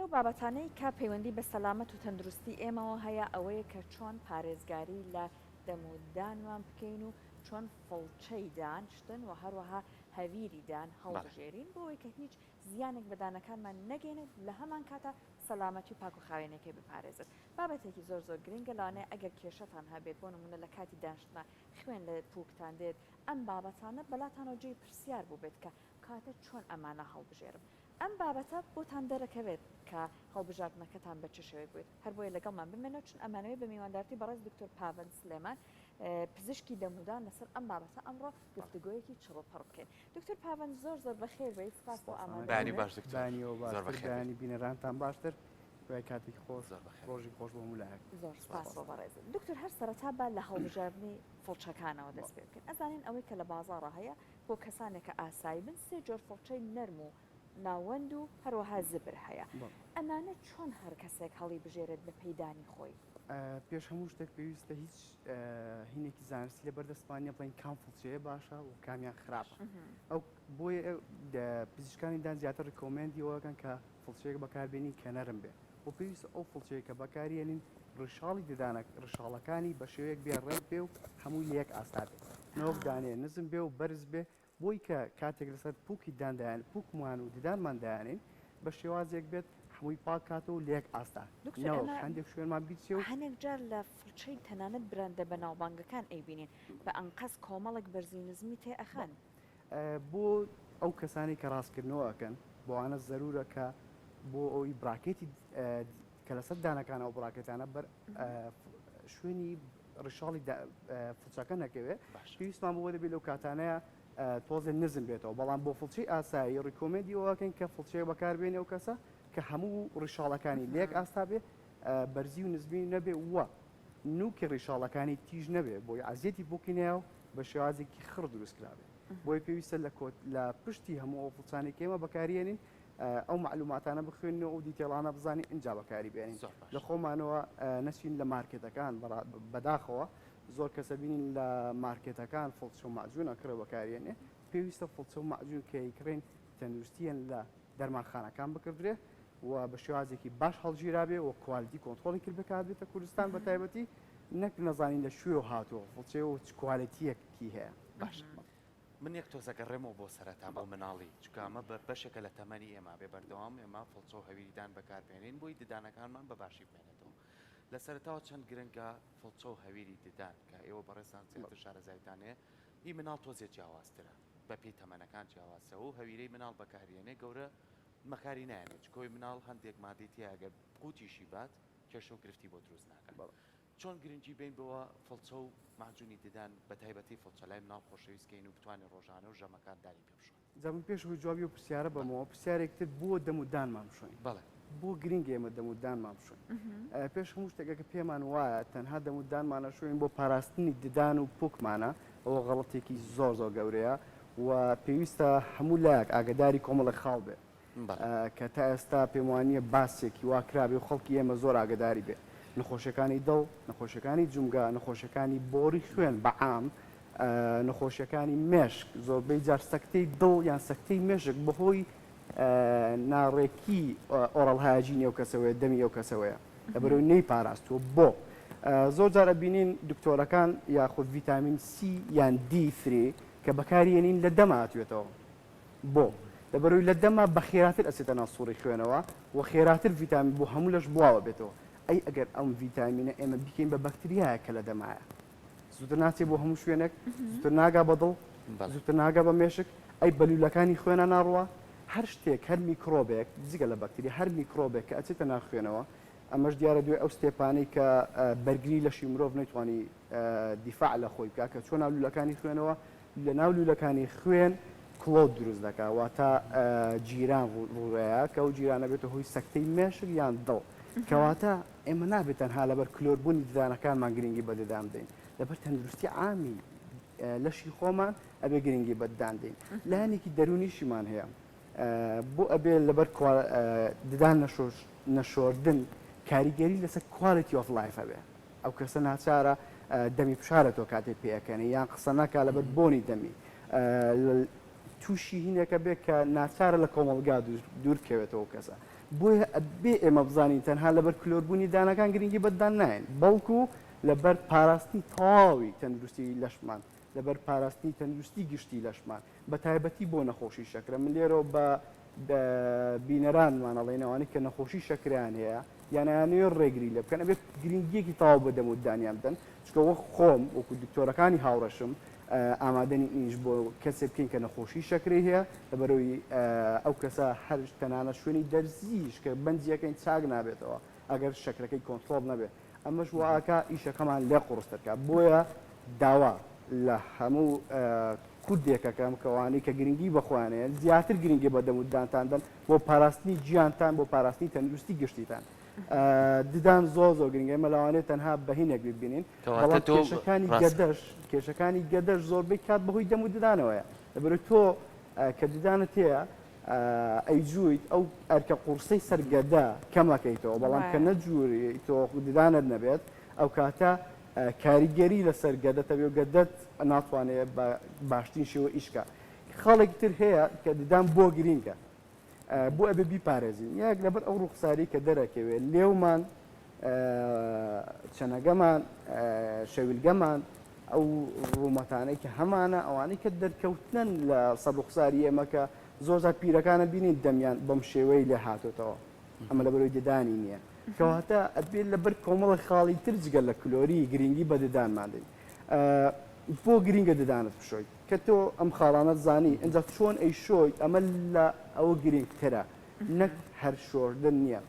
لەو بابەتانەی کە پەیوەندی بە سەلامەت و تەندروستی ئێمەوە هەیە ئەوەیە کە چۆن پارێزگاری لە دەم و دانمان بکەین و چۆن فڵچەی دان شتن و هەروەها هەویری دان هەڵبژێرین بۆ ئەوەی کە هیچ زیانێک بە دانەکانمان نەگەینێت لە هەمان کاتا سەلامەتی و پاک و خاوێنیەکەی بپارێزێت. بابەتێکی زۆر زۆر گرنگە لەوانەیە ئەگەر کێشەتان هەبێت بۆ نمونە لە کاتی دانشتنا خوێن لە پوکتان دێت ئەم بابەتانە بەلاتانەوە جێی پرسیار بووبێت کە کاتە چۆن ئەمانە هەڵبژێرم ئەم بابەتە بۆتان دەرەکەوێت کە هەڵبژاردنەکەتان بە چ شێوەیەک بێت هەر بۆیە لەگەڵمان بمێنەوە چون ئەمانەوێت بە میواندارتی بەڕێز دکتۆر پاڤەند سلێمان پزیشکی دەمودان لەسەر ئەم بابەتە ئەمڕۆ گفتوگۆیەکی چڕ و پڕ بکەین. دکتۆر پاڤەند زۆر زۆر بەخێر بێیت سپاس بۆ ئامادەبوونت. بەیانی باش دکتۆر. بەیانیەوە زۆر باشتر بەخێر بێیت. بەیانی بینەرانتان باشتر هیوای کاتێکی خۆش زۆر بەخێر. ڕۆژی خۆش بۆ هەموو لایەک. زۆر سپاس بۆ بەڕێزت. دکتۆر هەر سەرەتا با لە هەڵبژاردنی فڵچەکانەوە دەست پێ بکەین. ئەزانین ئەوەی کە لە بازاڕا هەیە بۆ کەسانێک کە ئاسایی بن سێ جۆر فڵچەی نەرم و ناوەند و هەروەها زبر هەیە. ئەمانە چۆن هەر کەسێک هەڵیبژێرێت بە پێی دانی خۆی؟ پێش هەموو شتێک پێویستە هیچ هینێکی زانستی لە بەردەستمان نیە بڵێین کام فڵچەیە باشە و کامیان خراپە. ئەو بۆیە پزیشکانی دان زیاتر recommend ی ئەوەکەن کە فڵچەیەک بەکاربێنین کە نەرم بێ و پێویستە ئەو فڵچەیە کە بەکاریێنین ڕیشاڵی ددانە ڕیشاڵەکانی بە شێوەیەک بێ ڕێک بێ و هەمووی لە یەک ئاستا بێ نەوەک دانێ نزم بێ و بەرز بێ بۆی کە کاتێک لەسەر پوکی دان دایان پوکمان و ددانمان دایانین بە شێوازێک بێت هەمووی پاک کاتەوە و لە یەک ئاستا دکتۆر نەوەک ئەمە هەندێک شوێنمان بیچێ و هەنێک جار لە فڵچەی تەنانەت براندە بەناوبانگەکان ئەیبینین بە ئەنقەست کۆمەڵێک بەرزی و نزمی تێ ئەخەن. بۆ ئەو کەسانەی کە ڕاستکردنەوە ئەکەن بۆوانە زەرورە کە بۆ ئەوی bracket ی کە لەسەر دانەکان ئەو bracket انە بەر شوێنی ڕیشاڵی فڵچەکە نەکەوێ پێویستمان بۆ دەبێت لەو کاتانەیە تۆزێ نزم بێتەوە بەڵام بۆ فڵچەی ئاسایی recommend ی ئەوەکەین کە فڵچەیە بەکاربێنێ ئەو کەسە کە هەموو ڕیشاڵەکانی لەیەک ئاستا بێ بەرزی و نزمی نەبێ وە نوکی ڕیشاڵەکانی تیژ نەبێ بۆی عەزیەتی پوکی نەیا و بە شێوازێکی خڕ دروست کرابێ بۆیە پێویستە لە کۆت لە پشتی هەموو ئەو فڵچانەی کە ئێمە بەکاریێنین ئەو مەعلوماتانە بخوێنینەوە ئەو detail انە بزانین ئینجا بەکاری بێنین زۆر باش. لە خۆمانەوە نەچین لە مارکێتەکان بەداخەوە زۆر کەسە بینین لە مارکێتەکان فڵچە و مەعجون ئەکڕێ بەکاریێنێ پێویستە فڵچە و مەعجون کە ئەیکڕین تەندروستییان لە دەرمانخانەکان بکڕدرێ و بە شێوازێکی باش هەڵگیرابێ و quality control ی کردبێ کە هاتبێتە کوردستان بە تایبەتی نەک نەزانین لە کوێوە هاتووە فڵچەیە و چ quality یەکی هەیە. باشە من یەک تۆزە گەڕێمەوە بۆ سەرەتا بۆ مناڵی چونکە ئەمە بە بەشێکە لە تەمەنی ئێمە بێ بەردەوام ئێمە فڵچە و هەویری دان بەکاربێنین بۆی ددانەکانمان بە باشی بمێنێتەوە لە سەرەتاوە چەند گرنگە فڵچە و هەویری ددان کە ئێوە بەڕێزتان زیاتر شارەزایتان هەیە هی مناڵ تۆزێ جیاوازترە بە پێی تەمەنەکان جیاوازترە و هەویرەی مناڵ بەکاریێنێ گەورە مەکاری نایەنێ چکۆی مناڵ هەندێک مادەی تیا گەر قوتیشی بات کێشە و گرفتی بۆ دروست ناکات. چۆن گرنگی بەین بەوە فڵچە و مەعجونی ددان بە تایبەتی فڵچە لای مناڵ خۆشەویست کەین و بتوانێ ڕۆژانە و ژەمەکان دانی پێ بشۆن. جا من پێش ئەوەی جوابی ئەو پرسیارە بەمەوە پرسیارێک تر بۆ دەم و دانمان بشۆین؟ بەڵێ. بۆ گرنگە ئێمە دەم و دانمان بشۆین؟ پێش هەموو شتێک ئەگەر پێمان وایە تەنها دەم و دانمان ئەشۆین بۆ پاراستنی ددان و پوکمانە ئەوە غەڵەتێکی زۆر زۆر گەورەیە و پێویستە هەموو لایەک ئاگەداری کۆمەڵێک خاڵ بێ. کە تا ئێستا پێم وانییە باسێکی وا کرابێ و خەڵکی ئێمە زۆر ئاگەداری بێ. نەخۆشیەکانی دڵ، نەخۆشیەکانی جومگە، نەخۆشیەکانی بۆڕی خوێن بە عام، نەخۆشیەکانی مێشک، زۆربەی جار سەکتەی دڵ یان سەکتەی مێشک بەهۆی ناڕێکی oral hygiene ی ئەو کەسەوەیە، دەمی ئەو کەسەوەیە. لەبەرئەوەی نەیپاراستووە. بۆ؟ زۆر جار ئەبینین دکتۆرەکان یاخود ڤیتامین سی یان دی three کە بەکاریێنین لە دەما ئەتوێتەوە. بۆ؟ لەبەرئەوەی لە دەما بە خێراتر ئەچێتە ناو سوڕی خوێنەوە و خێراتر ڤیتامین بۆ هەموو لەش بڵاوە بێتەوە. ئەی ئەگەر ئەم ڤیتامینە ئێمە بیکەین بە بەکتریایەک کە لە دەمایە زووتر ناچێ بۆ هەموو شوێنێک، زووتر ناگا بە دڵ، زووتر ناگا بە مێشک، ئەی بە لوولەکانی خوێنا ناڕوا؟ هەر شتێک، هەر میکرۆبێک، جگە لە بەکتریا، هەر میکرۆبێک کە ئەچێتە ناو خوێنەوە، ئەمەش دیارە دوای ئەو step انەی کە بەرگری لەشی مرۆڤ نەیتوانی دیفاع لە خۆی بکا کە چووە ناو لوولەکانی خوێنەوە، لە ناو لوولەکانی خوێن clot دروست دەکا واتە جیران ڕووەیە کە ئەو جیرانە بێتە هۆی سەکتەی مێشک یان دڵ. کەواتە ئێمە نابێت تەنها لەبەر کلۆربوونی ددانەکانمان گرنگی بە ددان بدەین، لەبەر تەندروستی عامی لەشی خۆمان ئەبێ گرنگی بە ددان بدەین. لایەنێکی دەروونیشیمان هەیە. بۆ ئەبێ لەبەر ددان نەشۆردن کاریگەری لەسەر quality of life هەبێ. ئەو کەسە ناچارە دەمی بشارێتەوە کاتێ پێئەکەنێ یان قسە نەکا لەبەر بۆنی دەمی تووشی هینێکە بێ کە ناچارە لە کۆمەڵگا دوور بکەوێتەوە کەسە. بۆیە ئەبێ ئێمە بزانین تەنها لەبەر کلۆربوونی دانەکان گرنگی بە ددان نایەن، بەڵکو لەبەر پاراستنی تەواوی تەندروستی لەشمان، لەبەر پاراستنی تەندروستی گشتی لەشمان، بە تایبەتی بۆ نەخۆشی شەکرە. من لێرەوە بە بینەرانمان ئەڵێین ئەوانەی کە نەخۆشی شەکرەیان هەیە یان ئەیانەوێت ڕێگری لێ بکەن ئەبێت گرنگیەکی تەواو بە دەم و ددانیان بدەن، چونکە وەک خۆم وەکو دکتۆرەکانی هاوڕێشم ئامادە نین ئیش بۆ کەسێ بکەین کە نەخۆشی شەکرەی هەیە، لەبەرئەوەی ئەو کەسە هەر تەنانەت شوێنی دەرزیش کە بەنجی ئەکەین چاک نابێتەوە ئەگەر شەکرەکەی کۆنترۆڵ نەبێت، ئەمەش وا ئەکا ئیشەکەمان لێ قوڕستر کا، بۆیە داوا لە هەموو کوردێک ئەکەم کە ئەوانەی کە گرنگی بە خۆیان هەیە زیاتر گرنگی بە دەم و ددانتان دەن بۆ پاراستنی گیانتان بۆ پاراستنی تەندروستی گشتیتان. ددان زۆر زۆر گرنگە ئێمە لەوانەیە تەنها بە هینێک ببینین بەڵام کێشەکانی گەدەش کێشەکانی گەدەش زۆربەی کات بەهۆی دەم و ددانەوەیە لەبەرئەوەی تۆ کە ددانت هەیە ئەیجویت ئەو ئەرکە قوڕسەی سەر گەدە کەمەکەیتەوە بەڵام کە نەجووری تۆ ددانت نەبێت ئەو کاتە کاریگەری لەسەر گەدەتە بێ و گەدەت ناتوانێت بە باشترین شێوە ئیشکە خاڵێکی تر هەیە کە ددان بۆ گرینگە بۆ ئەبێ بیپارێزین یەک لەبەر ئەو ڕووخساری کە دەرەکەوێ لێومان چەنەگەمان شەویلگەمان ئەو ڕوومەتانەی کە هەمانە ئەوانەی کە دەرکەوتنن لە سەر ڕوخساری ئێمە کە زۆر جار پیرەکانە بینین دەمیان بەم شێوەی لێ هاتۆتەوە ئەمە لەبەرەوەی ددانی نییە کەواتە ئەبێ لەبەر کۆمەڵە خاڵی تر جگە لە کلۆری گرنگی بە ددانمان دەین بۆ گرنگە ددانت بشۆیت کە تۆ ئەم خاڵانەت زانی ئینجا چۆن ئەیشۆیت ئەمە لە ئەوە گرنگترە نەک هەر شۆردن نییە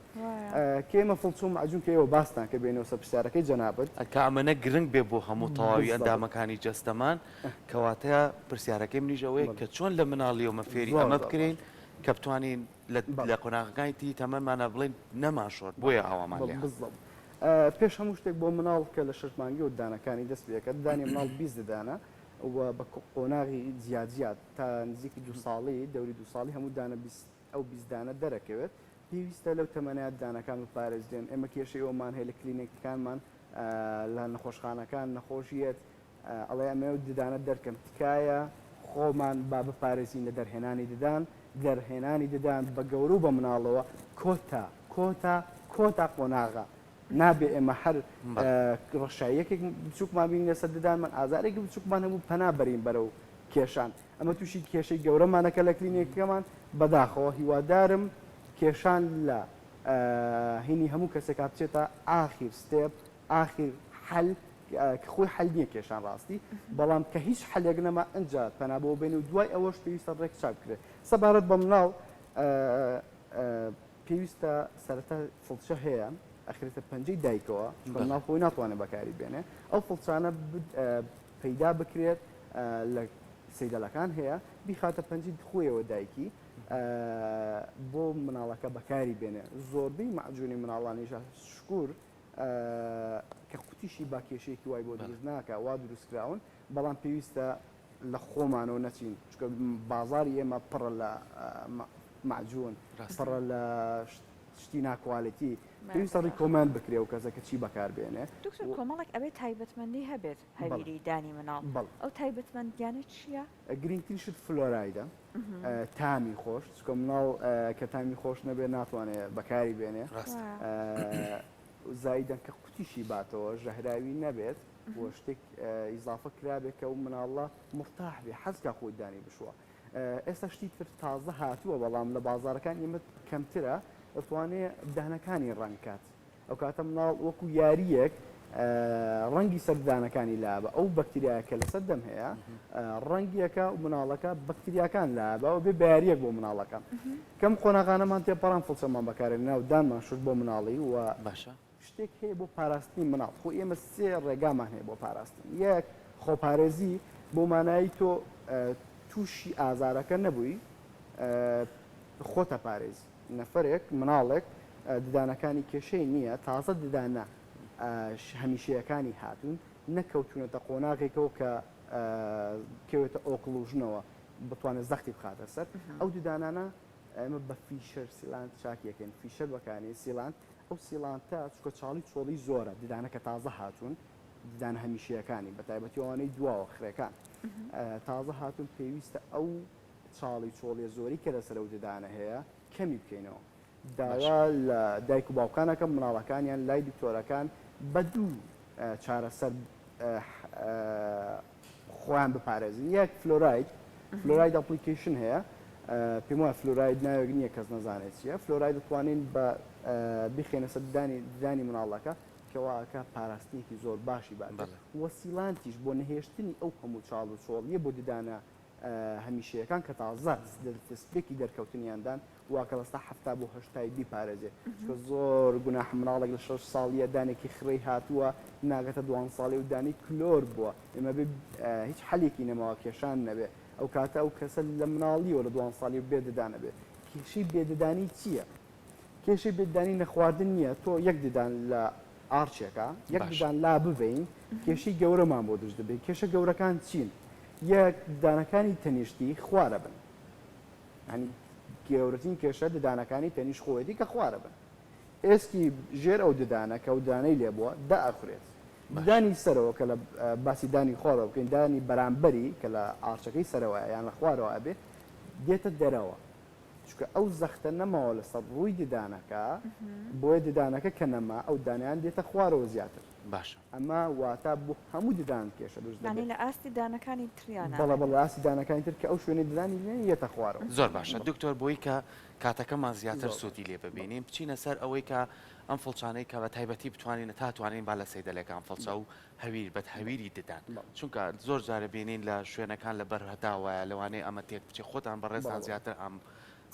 کە ئێمە فڵچە و مەعجون کە ئێوە باستان کرد بێینەوە سەر پرسیارەکەی جەنابت. کە ئەمەنە گرنگ بێ بۆ هەموو تەواوی ئەندامەکانی جەستەمان کەواتە پرسیارەکەی منیش ئەوەیە کە چۆن لە مناڵیەوە فێری ئەمە بکرێین کە بتوانین لە قۆناغەکانی تری تەمەنمانا بڵێین نەمان شۆرد بۆیە ئاوامان لێ هات. بالضبط پێش هەموو شتێک بۆ مناڵ کە لە شەش مانگیەوە ددانەکانی دەست پێکرد ددانی مناڵ 20 ددانە و بە قۆناغی جیا جیا تا نزیکی دوو ساڵی دەوری دوو ساڵی هەموو دانە 20 ئەو 20 دانە دەرەکەوێت پێویستە لەو تەمەنە ددانەکان بپارێزرێن ئێمە کێشەی ئەومان هەیە لە کلینیکەکانمان لە نەخۆشخانەکان نەخۆشیەت ئەڵێ ئەمەوێت ددانە دەرکەم تکایە خۆمان با بپارێزین لە دەرهێنانی ددان، دەرهێنانی ددان بە گەورە و بە مناڵەوە کۆتا کۆتا کۆتا قۆناغە نابێ ئێمە هەر ڕەشاییەکێک بچووکمان بینی لەسەر ددانمان ئازارێکی بچووکمان هەبوو پەنا بەرین بەرەو کێشان ئەمە تووشی کێشەی گەورەمانەکە لە کلینیکەکەمان بەداخەوە هیوادارم کێشان لە هینی هەموو کەسێکا بچێتە ئاخیر step ئاخیر حەل کە خۆی حەل نییە کێشان ڕاستی بەڵام کە هیچ حەلێک نەما ئەجا پەنا بۆ بێن و دوای ئەوەش پێویستە ڕێک چاک بکرێت سەبارەت بە مناڵ پێویستە سەرەتا فڵچە هەیە ئەخرێتە پەنجەی دایکەوە چونکە مناڵ خۆی ناتوانێت بەکاری بێنێ ئەو فڵچانە پەیدا بکرێت لە سەیدەلەکان هەیە بیخاتە پەنجەی خۆیەوە دایکی بۆ مناڵەکە بەکاری بێنێ زۆربەی مەعجونی مناڵانیش شکور کە قوتیشی با کێشەیەکی وای بۆ دروست ناکا وا دروست کراون بەڵام پێویستە لە خۆمانەوە نەچین چونکە بازاری ئێمە پڕە لە مەعجون پڕە لە شتی نا quality پێویستە recommend بکرێ و کەسە کە چی بەکار بێنێ. دکتۆر کۆمەڵێک ئەبێ تایبەتمەندی هەبێت هەویری دانی مناڵ ئەو تایبەتمەندیانە چییە؟ گرنگترین شت فلۆرایدە تامی خۆش چونکە مناڵ کە تامی خۆش نەبێت ناتوانێت بەکاری بێنێ زایدەن کە قوتیشی باتەوە ژەهراوی نەبێت و شتێک ئیزافە کرابێت کە ئەو مناڵە مرتاح بێ حەزکا خۆی دانی بشوە ئێستا شتی تر تازە هاتووە بەڵام لە بازارەکان ئێمە کەمترە ئەتوانێ دانەکانی ڕەنگ کات ئەو کاتە مناڵ وەکو یارییەک ڕەنگی سەر ددانەکانی لابە ئەو بەکتریایە کە لەسەر دەم هەیە ڕەنگیەکە و مناڵەکە بەکتریاکان لابە و بێ بەیاریەک بۆ مناڵەکە کەم قۆناغانەمان تێپەڕان فڵچەمان بەکارێن ناو دانمان شت بۆ مناڵی و باشە شتێک هەیە بۆ پاراستنی مناڵ خۆ ئێمە سێ ڕێگامان هەیە بۆ پاراستن یەک خۆپارێزی بۆ مانایی تۆ تووشی ئازارەکە نەبووی خۆتە پارێزی نەفەرێک، مناڵێک ددانەکانی کێشەی نییە، تازە ددانە هەمیشەیەکانی هاتوون، نەکەوتوونەتە قۆناغێکەوە کە بکەوێتە occlusion ەوە، بتوانێت زەختی بخاتە سەر. ئەو ددانانە ئێمە بە fissure sealant چاکی ئەکەین، fissure بەکارنین، sealant، ئەو sealant ە چونکە چاڵی چۆڵی زۆرە، ددانە کە تازە هاتوون، ددانە هەمیشەیەکانی، بەتایبەتی ئەوانەی دواوە، خرێکان تازە هاتوون، پێویستە ئەو چاڵی چۆڵیە زۆری کە لەسەر ئەو ددانە هەیە کەمی بکەینەوە. داوا لە دایک و باوکان ئەکەم مناڵەکانیان لای دکتۆرەکان بە دوو چارەسەر خۆیان بپارێزن یەک fluoride fluoride application هەیە پێم وایە فلۆراید ناوێک نییە کەس نەزانێت چییە فلۆراید دەتوانین بە بخێنە سەر ددانی ددانی مناڵەکە کەواکە پاراستنێکی زۆر باشی بات وە sealant یش بۆ نەهێشتنی ئەو هەموو چاڵ و چۆڵیە بۆ ددانە هەمیشەیەکان کە تازە لە دەستپێکی دەرکەوتنیاندان وا کە لەستا 70 بۆ هەشتای بیپارێزێ چونکە زۆر گوناحە مناڵێک لە شەش ساڵیە دانێکی خڕەی هاتووە ناگەتە دوان ساڵی و دانی کلۆر بووە ئێمە بێ هیچ حەلێکی نەماوە کێشان نەبێ ئەو کاتە ئەو کەسە لە مناڵیەوە لە دوان ساڵی و بێ ددان ئەبێ کێشەی بێ ددانی چییە؟ کێشەی بێ ددانی نەخواردن نییە تۆ یەک ددان لە ئارچێکە یەک ددان لا ببەین کێشەی گەورەمان بۆ دروست دەبێت کێشە گەورەکان چین؟ یەک ددانەکانی تەنیشتی خوارە بن یانی گەورەترین کێشە ددانەکانی تەنیشت خۆیەتی کە خوارە بن ئێسکی ژێر ئەو ددانە کە ئەو دانەی لێ بووە دائەخورێت ددانی سەرەوە کە لە باسی دانی خوارەوە بکەین دانی بەرامبەری کە لە ئارچەکەی سەرەوە یان لە خوارەوە ئەبێ دێتە دەرەوە چونکە ئەو زەختە نەماوە لەسەر ڕووی ددانەکە بۆیە ددانەکە کە نەما ئەو دانیان دێتە خوارەوە زیاتر باشە. ئەمە واتا بۆ هەموو ددان کێشە دروست دەبێت. یانی لە ئاستی دانەکانی تریا بەڵێ بەڵێ لە ئاستی دانەکانی تر کە ئەو شوێنەی ددانی لێ یەتە خوارەوە. زۆر باشە دکتۆر بۆی کە کاتەکەمان زیاتر سوودی لێ ببینین بچینە سەر ئەوەی کە ئەم فڵچانەی کە بە تایبەتی بتوانین تا توانین با لە سەیدەلەکان فڵچە و هەویر بەت هەویری ددان چونکە زۆر جارە بینین لە شوێنەکان لە بەر هەتا وایە لەوانەیە ئەمە تێک بچێ خۆتان بەڕێزتان زیاتر ئەم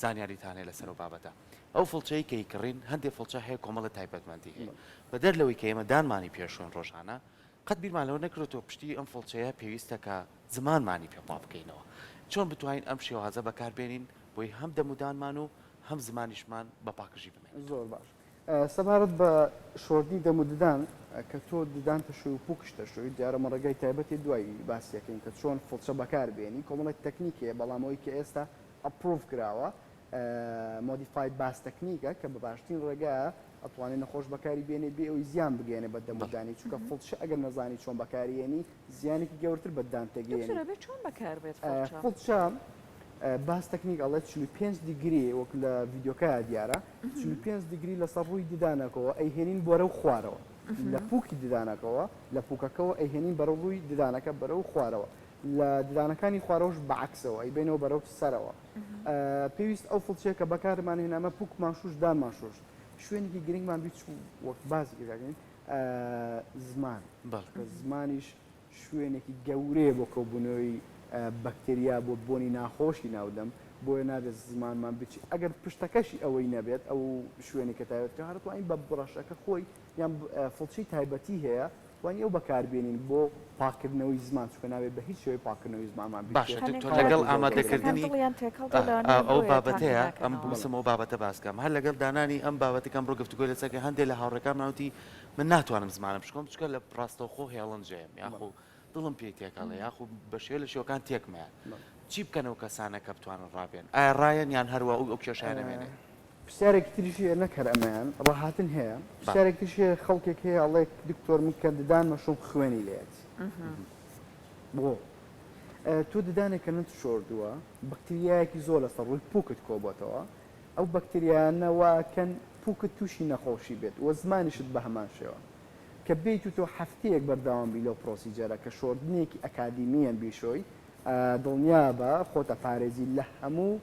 زانیاریتان هەیە لەسەر ئەو بابەتە. ئەو فڵچەی کە ئەیکڕین هەندێ فڵچە هەیە کۆمەڵە تایبەتمەندی هەیە بەدەر لەوەی کە ئێمە دانمانی پێشوین ڕۆژانە قەت بیرمان لەوە نەکردۆتەوە پشتی ئەم فڵچەیە پێویستە کە زمانمانی پێ پاک بکەینەوە چۆن بتوانین ئەم شێوازە بەکار بێنین بۆی هەم دەمودانمان و هەم زمانیشمان بە پاکژی بمێنێتەوە. زۆر باش سەبارەت بە شۆردنی دەم و ددان کە تۆ ددان تەشۆی و پوکش تەشۆی دیارە مە ڕێگای تایبەتی دوای باسیەکەین کە چۆن فڵچە بەکار بێنی کۆمەڵێک تەکنیک هەیە بەڵام ئەوەی کە ئێستا approve کراوە modified Bass technique ە کە بە باشترین ڕێگایە ئەتوانێ نەخۆش بەکاری بێنێ بێ ئەوەی زیان بگەیەنێ بە دەم و دانی چونکە فڵچە ئەگەر نەزانی چۆن بەکاریێنی زیانێکی گەورتر بە دان تێگەیەنی. دکتۆر ئەبێ چۆن بەکار بێت فڵچە؟ فڵچە Bass technique ئەڵێ 45 degree وەک لە ڤیدیۆکەیا دیارە 45 degree لەسەر ڕووی ددانەکەوە ئەیهێنین بۆرەو خوارەوە لە پوکی ددانەکەوە لە پوکەکەوە ئەیهێنین بەرەو ڕووی ددانەکە بەرەو خوارەوە لە ددانەکانی خوارەوەش بە عەکسەوە ئەیبەینەوە بەرەو سەرەوە پێویست ئەو فڵچەیە کە بەکارمان هێنا ئەمە پوکمان شوشت دانمان شوشت شوێنێکی گرنگمان بیت چوو وەک باسی کرد زمان چونکە زمانیش شوێنێکی گەورەیە بۆ کۆبوونەوەی بەکتریا بۆ بۆنی ناخۆشی ناودەم بۆیە نابێت زمانمان بچی ئەگەر پشتەکەشی ئەوەی نەبێت ئەو شوێنی کە تایبەت کە هەرتوانین بە بڕەشەکە خۆی یان فڵچەی تایبەتی هەیە توانی ئەو بەکاربێنین بۆ پاککردنەوەی زمان چونکە نابێت بە هیچ شێوەیەک پاککردنەوەی زمانمان باشە بیکرێت دکتۆر لەگەڵ کارێکی زۆر گەورەیە. ئامادەکردنی دڵیان تێکەڵ بوو لەوانەیە ئەو بۆیە تاقی بابەتەیە ئەم ناکەنەوە. ویستم ئەو بابەتە باس کەم هەر لەگەڵ دانانی ئەم بابەتە کە ئەمڕۆ گفتوگۆی لەسەر کرد هەندێ لە هاوڕێکانمان وتی من ناتوانم زمانم بشکۆم چونکە لە ڕاستەوخۆ هێڵنجەیەم یاخو دڵم پێی تێکەڵە یاخو بە شێوە لە شێوەکان تێکمەیان چی بکەن ئەو کەسانە کە بتوانن ڕابێن ئایا ڕایەن یان هەروا ئەو کێشەیان نەمێنێ؟ پرسیارێکی تریش هەیە نەک هەر ئەمەیان ڕاهاتن هەیە پرسیارێکی تریش هەیە خەڵکێک هەیە ئەڵێ دکتۆر من کە ددان مەشۆم خوێنی لێت بۆ تۆ ددانێک کە نەتشۆردووە بەکتریایەکی زۆر لەسەر ڕووی پوکت کۆبۆتەوە ئەو بەکتریانە واکەن پوکت تووشی نەخۆشی بێت وە زمانیشت بە هەمان شێوە کە بێیت و تۆ هەفتەیەک بەردەوام بی لەو procedure ە کە شۆردنێکی ئەکادیمیەن بیشۆی دڵنیابە خۆت ئەپارێزی لە هەموو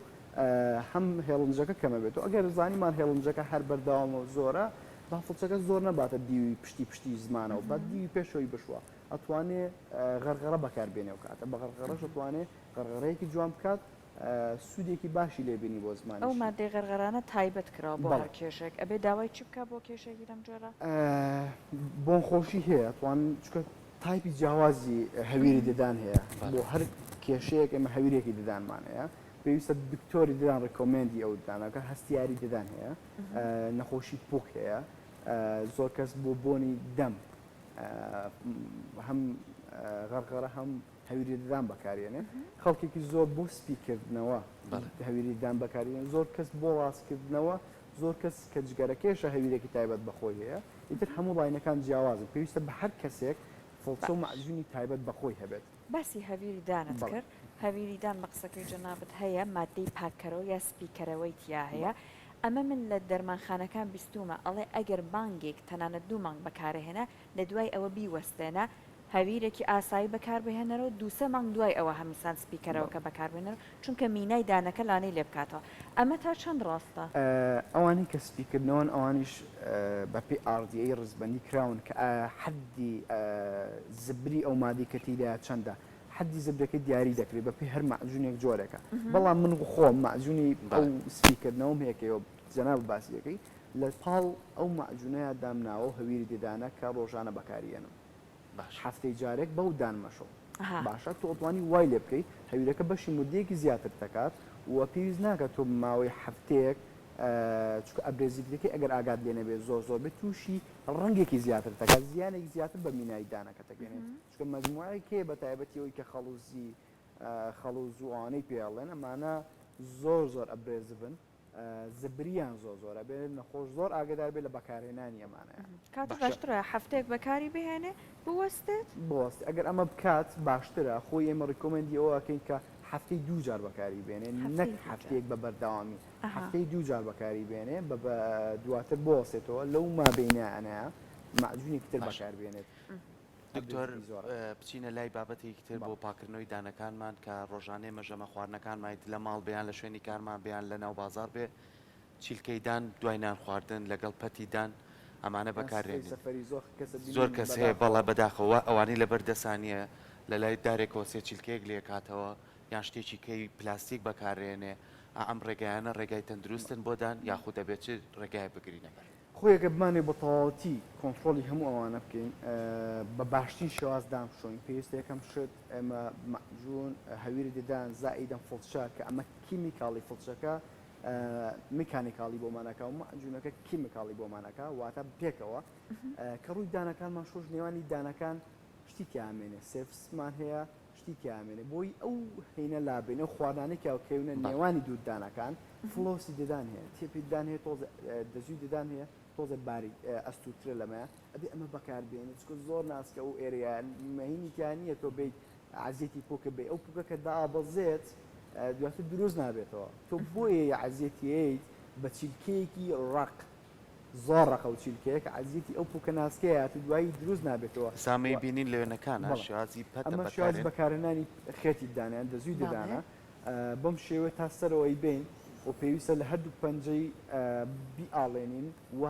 هەم هێڵنجەکە کەمەبێتەوە ئەگەر زانیمان هێڵنجەکە هەر بەردەوامە و زۆرە با فڵچەکە زۆر نەباتە دیوی پشتی پشتی زمانەوە با دیوی پێشەوەی بشوە ئەتوانێ غەرغەرە بەکار بێنێ و کاتە بە غەرغەرەش ئەتوانێ غەرغەرەیەکی جوان بکات سوودێکی باشی لێ بینی بۆ ئەو زمانیشی. مادەی غەرغەرانە تایبەت کراوە بۆ بەڵێ. هەر کێشێک ئەبێ داوای چی بکا بۆ کێشێکی لەم جۆرە؟ بۆنخۆشی هەیە توان چونکە تایپی جیاوازی هەویری ددان هەیە بۆ هەر کێشەیەک ئێمە هەویرێکی ددانمان هەیە پێویستە دکتۆری ددان recommend ی ئەو ددانەکە هەستیاری ددان هەیە نەخۆشی پوک هەیە زۆر کەس بۆ بۆنی دەم هەم غەرغەرە هەم هەویری ددان بەکارێنێ خەڵکێکی زۆر بۆ سپیکردنەوە هەویری ددان بەکارێن زۆر کەس بۆ ڕاستکردنەوە زۆر کەس کە جگەرەکێشە هەویرێکی تایبەت بەخۆی هەیە ئیتر هەموو line ەکان جیاوازن پێویستە بە هەر کەسێک فڵچە و باش. مەعجونی تایبەت بە خۆی هەبێت. باسی هەویری دانت بەڵێ. کرد، هەویری دان بە قسەکەی جەنابت هەیە ماددەی پاککەرەوە یا سپیکەرەوەی تیا هەیە، بەڵێ. ئەمە من لە دەرمانخانەکان بیستوومە ئەڵێ ئەگەر مانگێک تەنانەت دوو مانگ بەکارهێنا لە دوای ئەوە بیوەستێنە هەویرێکی ئاسایی بەکاربهێنەرەوە دوو سێ مانگ دوای ئەوە هەمیسان سپیکەرەوەکە بەکاربهێنەرەوە چونکە مینای دانەکە لانەی لێبکاتەوە ئەمە تا چەند ڕاستە؟ ئەوانەی کە سپیکردنەوەن ئەوانیش بەپێی RDA ڕیزبەندی کراون کە ئایا حەدی زبری ئەو مادەی کە تێیدایە چەندە حەدی زبرەکەی دیاری دەکرێت بەپێی هەر مەعجونێک جۆرێکە بەڵام من خۆم مەعجونی ئەو سپیکردنەوەم هەیە کە جەنابت باسی دەکەی لە پاڵ ئەو مەعجونەیا دامناوە و هەویری ددانە کە ڕۆژانە بەکاری ئێنم هەفتەی جارێک بەو دان مەشۆ باشە تۆ ئەتوانی وای لێ بکەی هەویرەکە بەشی مدەیەکی زیاتر دەکات و پێویست ناکات تۆ ماوەی هەفتەیەک چونکە abrasive ەکەی ئەگەر ئاگات لێ نەبێت زۆر زۆر بێت تووشی ڕەنگێکی زیاتر دەکات زیانێکی زیاتر بە مینای دانەکە دەگەێنێت چونکە مەجموعەیەک هەیە بە تایبەتی ئەوەی کە خەڵوزی خەڵوز و ئەوانەی پێ ئەڵێن ئەمانە زۆر زۆر abrasive ن زبریان زۆر زۆرە بێ نەخۆش زۆر ئاگدار بێ لە بەکارهێنانی ئەمانەیە. کاتە باشترە هەفتەیەک بەکاری بهێنێ بوەستێت؟ بوەستێ ئەگەر ئەمە بکات باشترە خۆی ئێمە recommend ی ئەوە ئەکەین کە هەفتەی دوو جار بەکاری بێنێ نەک هەفتەیەک بە بەردەوامی هەفتەی دوو جار بەکاری بێنێ بە دواتر بوەستێتەوە لەو مابەینانەیە مەعجونێکی تر بەکار بێنێت. دکتۆر بچینە لای بابەتێکی تر بۆ پاکردنەوەی دانەکانمان کە ڕۆژانە ئێمە ژەمە خواردنەکانمان لە ماڵ بێ یان لە شوێنی کارمان بێ یان لە ناو بازاڕ بێ چیلکەی دان دوای نان خواردن لەگەڵ پەتی دان ئەمانە بەکارێنین زۆر کەس هەیە بەڵێ بەداخەوە ئەوانەی لەبەر دەسا نییە لە لای دارێکەوە سێ چیلکەیەک لێکاتەوە یان شتێکی کەی پلاستیک بەکارێنێ ئەم ڕێگایانە ڕێگای تەندروستن بۆ دان یاخود دەبێت چ ڕێگایەک بگرینە بەر؟ خۆی ئەگەر بمانەوێت بە تەواوەتی کۆنتڕۆڵی هەموو ئەوانە بکەین بە باشترین شێواز دامشۆین پێویستە یەکەم شت ئێمە مەعجون هەویری ددان زائیدەن فڵچە کە ئەمە chemical ی فڵچەکە mechanical ی بۆمانەکە و مەعجونەکە chemical ی بۆمانەکە واتە پێکەوە کە ڕووی دانەکانمان شۆش نێوانی دانەکان شتی تیامێنێ سێفسمان هەیە شتی تیامێنێ بۆی ئەو هینە لابین ئەو خواردانەی کە کەونە نێوانی دوو دانەکان floss ی ددان هەیە tip ی ددان هەیە تۆزێ دەزووی ددان هەیە تۆزێ باریک ئەستوورترە لەمەیە ئەبێ ئەمە بەکاربێنی چونکە زۆر ناسکە ئەو area مەهینی تیا نییە تۆ بیت عەزیەتی پوکە بێ ئەو پوکە کە دابەزێت دواتر دروست نابێتەوە تۆ بۆیە عەزیەتیت بە چیلکەیەکی ڕەق زۆر ڕەقە و چیلکەیە کە عەزیەتی ئەو پوکە ناسکەیە تو دوایی دروست نابێتەوە. سامەی بینین لە وێنەکانە شێوازی پەتە ئەمە شێوازی بەکارهێنانی خێتی ددانە یان دەزووی ددانە بەم شێوەیە تا سەرەوەی بین و پێویستە لە هەردوو پەنجەی بیئاڵێنین و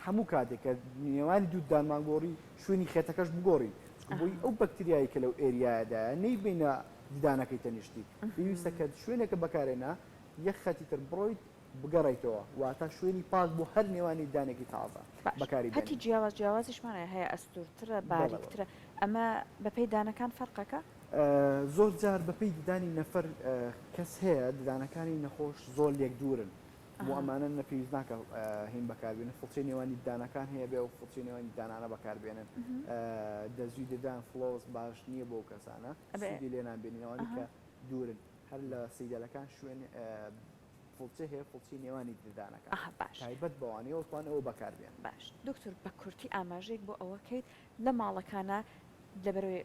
هەموو کاتێک کە نێوانی دوو ددانمان گۆڕی شوێنی خێتەکەش بگۆڕین چونکە بۆی ئەو بەکتریایی کە لەو area یەدایە نەیبەینە ددانەکەی تەنیشتی پێویستە کە شوێنێکە بەکارێنا یەک خەتی تر بڕۆیت بگەڕێیتەوە واتە شوێنی پاک بۆ هەر نێوانی ددانێکی تازە باش بەکاری پەتی بێنین. جیاواز جیاوازیشمان هەیە هەیە ئەستوورترە بەڵێ بەڵێ. باریکترە ئەمە بەپێی دانەکان فەرقەکە؟ زۆر جار بەپێی ددانی نەفەر کەس هەیە ددانەکانی نەخۆش زۆر لێک دوورن بۆ ئەمانە نە پێویست ناکە هین بەکاربێنن فڵچەی نێوانی ددانەکان هەیە بێ و فڵچەی نێوانی ددانانە بەکاربێنن دەزووی ددان floss باش نییە بۆ کەسانە سوودی لێ نابینین ئەوانەی کە دوورن هەر لە سەیدەلەکان شوێن فڵچە هەیە فڵچەی نێوانی ددانەکان باش تایبەت بەوانەیە توان ئەوە بەکاربێن. باش دکتۆر بە کورتی ئاماژەیەک بۆ ئەوە کەیت لە ماڵەکانا لەبەرئەوەی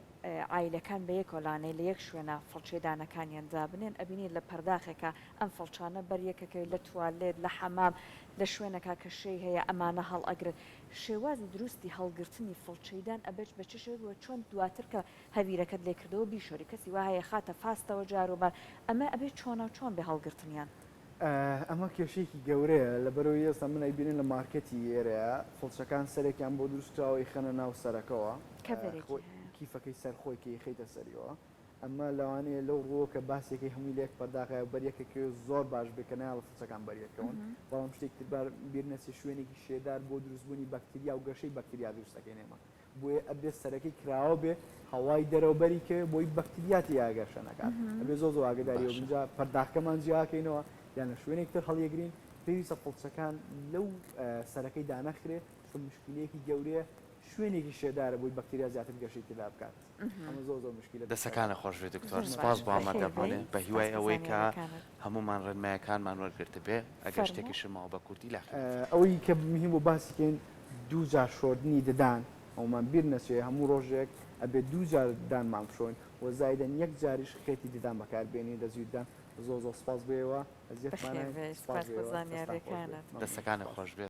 عایلەکان بەیەکەوە لانەی لە یەک شوێنا فڵچەی دانەکانیان دابنێن ئەبینی لە پەرداخێکا ئەم فڵچانە بەر یەکەکەوێت لە توالێت لە حەمام لە شوێنەکا کە شێی هەیە ئەمانە هەڵئەگرن شێوازی دروستی هەڵگرتنی فڵچەی دان ئەبێت بە چ شێوەیەک وە چۆن دواتر کە هەویرەکەت لێکردەوە بیشۆری کەسی وا هەیە خاتە فاستەوە جاروبار ئەمە ئەبێت چۆناو چۆن بێ هەڵگرتنیان؟ ئەمە کێشەیەکی گەورەیە لەبەرئەوەی ئێستا من ئەیبینن لە مارکێتی ئێرەیە فڵچەکان سەرێکیان بۆ دروست کراوە ئەیخەنە ناو سەرەکەوە کەڤەرێکی هەیە. کیفەکەی سەر خۆی کە ئەیخەیتە سەریەوە ئەمە لەوانەیە لەو ڕووە کە باسێکەی هەمووی لە یەک پەرداخایە و بەریەکەکەوێ زۆر باش بێ کە نایەڵێ فڵچەکان بەریەکەون بەڵام شتێکی تر بار بیر نەچێ شوێنێکی شێدار بۆ دروستبوونی بەکتریا و گەشەی بەکتریا دروست دەکەین ئێمە بۆیە ئەبێ سەرەکەی کراوە بێ هەوای دەرەوە بەری کەوێ بۆی بەکتریا تێیا گەشە نەکات ئەبێ زۆر زۆر ئاگداری باشە. بنجا پەرداخەکەمان جیاکەینەوە یان لە شوێنێک تر هەڵیەگرین پێویستە فڵچەکان لەو سەرەکەی دانەخرێ چونکە مشکلەیەکی گەورەیە شوێنێکی شێدارە بۆی بەکتریا زیاتر گەشەی تێدا بکات ئەمە زۆر زۆر مشکلە دەسەکانت خۆش بێ دکتۆر زۆر سپاس باش بۆ بەخێر ئامادەبوونێ بێی بە سپاس هیوای بۆ ئەوەی کە زانیاریەکانت. هەموومان ڕێنمایەکانمان وەرگرتبێ ئەگەر فەرموو. شتێکیشم ماوە بە کوردی لە خدمەتم. ئەوەی کە مهم بوو باسی کەین دوو جار شۆردنی ددان ئەومان بیر نەچێ هەموو ڕۆژێک ئەبێ دوو جار ددانمان بشۆین و زایدەن یەک جاریش خێتی ددان بەکار بێنین دەزووی ددان. زۆر زۆر سپاس بۆ ئێوە. ئەزیەتمان بەخێربێی. سپاس سپاس بۆ بۆ ئێوە. دەستان خۆش بێت. زانیاریەکانت. دەستەکانت خۆش بێت.